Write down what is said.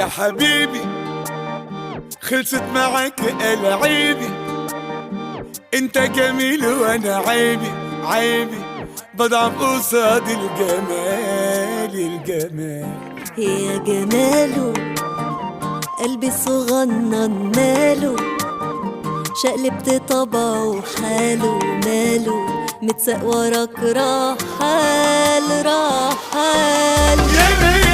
يا حبيبي خلصت معاك العيبي، انت جميل وانا عيبي عيبي، بضعف قصاد الجمال الجمال. يا جماله قلبي الصغنن ماله، شقلبت طبعه حاله ماله، متساق وراك رحال رحال. يا